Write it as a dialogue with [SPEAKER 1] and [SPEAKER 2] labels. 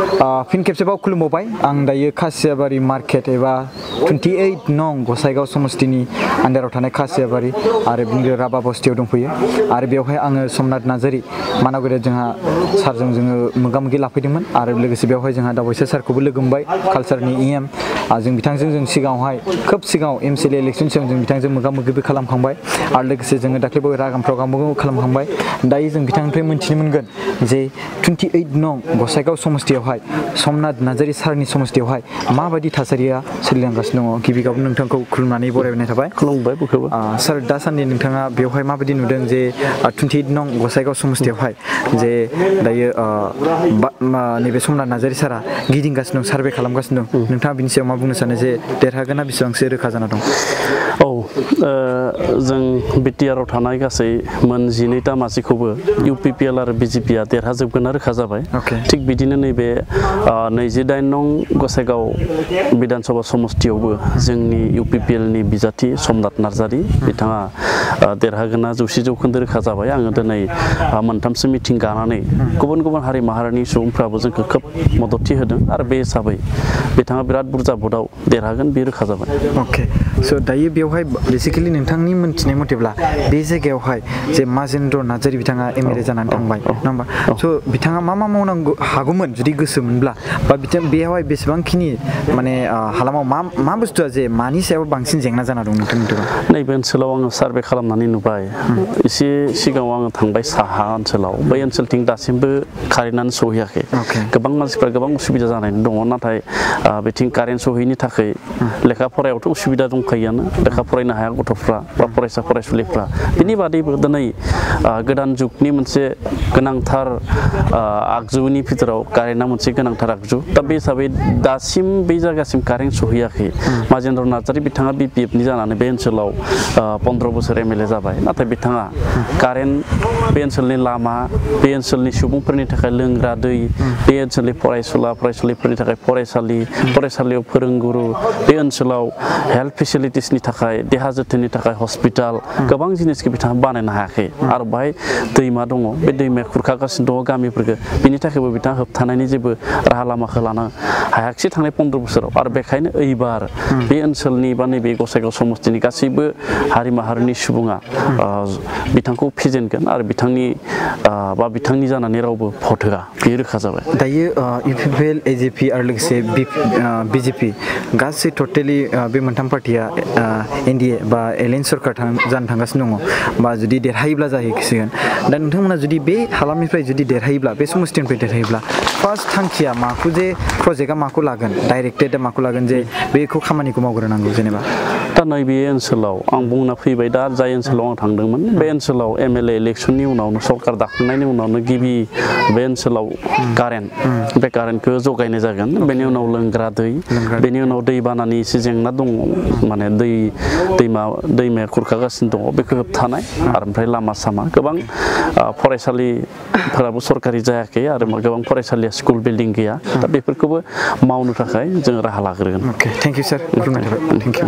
[SPEAKER 1] फिन खेबसेबाव खुलुमबावबाय आं दायो खासियाबारि मार्केट एबा 28 नं गसाइगाव समस्तिनि आन्दाराव थानाय खासियाबारि आरो बिंगो राबा बस्तियाव दंफैयो आरो बेवहाय आङो समनाथ नार्जारि मानावगेरे जोंहा सारजों जोङो मोगा-मोगि लाफैदोंमोन आरो लोगोसे बेवहाय जोंहा दावबायसा सारखौबो लोगो मोनबाय कालचारनि EM जों बिथांजों जों सिगाङावहाय खोब सिगाङाव MCLA इलेक्सन सिगां जों बिथांजों मोगा-मोगिबो खालामखांबाय आरो लोगोसे जोङो दाख्लैबो रागाम प्रग्रामबो खालामखांबाय दायो जों बिथांनिफ्राय मोनथिनो मोनगोन जे 28 नं गसाइगाव समस्तियावहाय समनाथ नार्जारि सारनि समस्तियावहाय माबायदि थासारिया सोलिलांगासिनो दङ गिबियाव नोंथांखौ खुलुमनानै बरायनाय थाबाय
[SPEAKER 2] खुलुमबाय बयखौबो
[SPEAKER 1] सार दासान्दि नोंथाङा बेवहाय माबायदि नुदों जे 28 नं गसाइगाव समस्तियावहाय जे दायो नैबे समनाथ नार्जारि सारा गिदिंगासिनो दं सार्भे खालामगासिनो दं नोंथाङा बिनि सायाव मा बुंनो सानो जे देरहागोना बेसेबांसो रोखा जाना दं
[SPEAKER 2] औ जों BTR आव थानाय गासै मोन 12टा मासिखौबो UPPL आरो BJP आ देरहाजोबगोना रोखा जाबाय थिग बिदिनो नैबे 28 नं गसाइगाव बिधानसभा समस्तियावबो जोंनि UPPL नि बिजाथि समनाथ नार्जारि बिथाङा देरहागोना 100% रोखा जाबाय आङो दिनै मोनथामसो मिटिं गानानै गुबुन गुबुन हारि माहारिनि सुबुंफ्राबो जोंखौ खोब मददथि होदों आरो बे हिसाबै बिथाङा बिराद बुरजा भटआव देरहागोन बे रोखा जाबाय
[SPEAKER 1] अके स' दायो बेवहाय बेसिकेलि नोंथांनि मोनथिनाय मथेब्ला बे जायगायावहाय जे माजेन्द्र नार्जारि बिथाङा MLA जानानै थांबाय नङा होमबा स' बिथाङा मा मावनांगौ हागौमोन जुदि गोसो मोनब्ला बा बेवहाय बेसेबांखिनि माने हालामाव मा बुस्थुआ जे मानि सायाव बांसिन जेंना जाना दं नोंथांनिबा
[SPEAKER 2] नैबे ओनसोलाव आङो सार्भे खालामनानै नुबाय एसे सिगाङाव आङो थांबाय साहा ओनसोलाव बै ओनसोलथिं दासिमबो कारेन्टआनो सहैयाखै गोबां मानसिफ्रा गोबां उसुबिदा जानानै दङ नाथाय बिथिं कारेन्ट सहैयैनि थाखाय लेखा फरायावथ' उसुबिदा दंखायोआनो लेखा फरायनो हाया गथ'फ्रा बा फरायसा फरायसुलिफ्रा बिनि बादैबो दिनै गोदान जुगनि मोनसे गोनांथार आगजुनि भितराव कारेन्टआ मोनसे गोनांथार आगजु दा बे हिसाबै दासिम बे जायगासिम कारेन्ट सहैयाखै माजेन्द्र नार्जारि बिथाङा BPF नि जानानै बे ओनसोलाव 15 बोसोर MLA जाबाय नाथाय बिथाङा कारेन्ट बे ओनसोलनि लामा बे ओनसोलनि सुबुंफोरनि थाखाय लोंग्रा दै बे ओनसोलनि फरायसुलिफोरनि थाखाय फरायसालियाव फोरोंगुरु बे ओनसोलाव हेल्थ फेसिलिटिसनि थाखाय देहा जोथोननि थाखाय हस्पिटाल गोबां जिनिसखौ बिथाङा बानायनो हायाखै आरो बाहाय दैमा दङ बे दैमाया खुरखागासिनो दङ गामिफोरखौ बिनि थाखायबो बिथाङा होबथानायनि जेबो राहा लामाखौ लानो हायाखिसै थांनाय 15 बोसोराव आरो बेखायनो एबार बे ओनसोलनि बा नैबे गसाइगाव समस्तिनि गासैबो हारि माहारिनि सुबुङा बिथांखौ फेजेनगोन आरो बिथांनि जानानै रावबो भट होआ बे रोखा जाबाय
[SPEAKER 1] दायो UPPL AJP आरो लोगोसे BJP गासै टटेलि बे मोनथाम पार्टिया NDA बा एलायन्स सरकार जानो थांगासिनो दङ बा जुदि देरहायोब्ला जाहैसिगोन दा नोंथांमोना जुदि बे हालामनिफ्राय जुदि देरहायोब्ला बे समस्तिनिफ्राय देरहायोब्ला फार्स्ट थांखिया माखौ जे प्रजेक्टआ माखौ लागोन डाइरेक्टेडआ माखौ लागोन जे बेखौ खामानिखौ मावग्रोनांगौ जेनेबा
[SPEAKER 2] दा नैबे ओनसोलाव आं बुंना फैबाय दा जाय ओनसोलाव आं थांदोंमोन बे ओनसोलाव MLA इलेक्सननि उनावनो सरकार दाखांनायनि उनावनो गिबि बे ओनसोलाव बे कारेन्टखौ जगायनाय जागोन बेनि उनाव लोंग्रा दै बेनि उनाव दैबानानि एसे जेंना दङ माने दैमाया खुरखागासिनो दङ बेखौ होबथानाय आरो ओमफ्राय लामा सामा गोबां फरायसालिफोराबो सरकारि जायाखै आरो गोबां फरायसालिया स्कुल बिल्डिं गैया दा बेफोरखौबो मावनो थाखाय जों राहा लाग्रोगोन
[SPEAKER 1] thank you sir thank U